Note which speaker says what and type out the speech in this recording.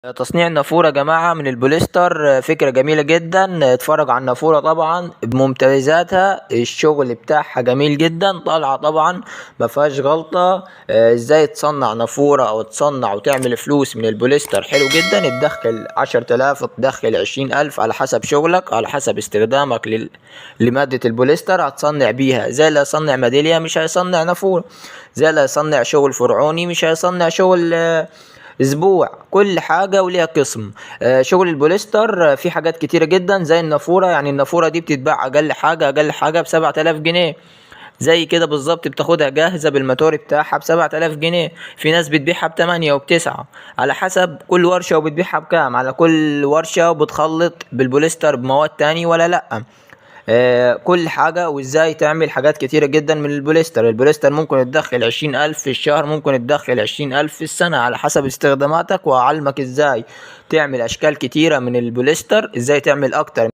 Speaker 1: تصنيع النافورة يا جماعة من البوليستر فكرة جميلة جدا. اتفرج على النافورة طبعا بممتازاتها، الشغل بتاعها جميل جدا، طالعة طبعا ما فيهاش غلطة. ازاي تصنع نافورة او تصنع وتعمل فلوس من البوليستر، حلو جدا. تدخل 10,000، تدخل 20,000 على حسب شغلك، على حسب استخدامك لمادة البوليستر هتصنع بيها. زي اللي هيصنع ميدالية مش هيصنع نافورة، زي اللي هيصنع شغل فرعوني مش هيصنع شغل اسبوع. كل حاجة وليها قسم. شغل البوليستر في حاجات كتيرة جدا زي النافورة. النافورة دي بتتباع اقل حاجة ب7000 جنيه، زي كده بالظبط، بتاخدها جاهزة بالماتور بتاعها ب7000 جنيه. في ناس بتبيعها بتمانية وبتسعة على حسب كل ورشة، وبتبيعها بكام على كل ورشة، وبتخلط بالبوليستر بمواد تاني ولا لأ. كل حاجة وازاي تعمل حاجات كتيرة جدا من البوليستر. البوليستر ممكن تدخل 20,000 في الشهر، ممكن تدخل 20,000 في السنة على حسب استخداماتك. وأعلمك ازاي تعمل أشكال كتيرة من البوليستر، ازاي تعمل أكتر.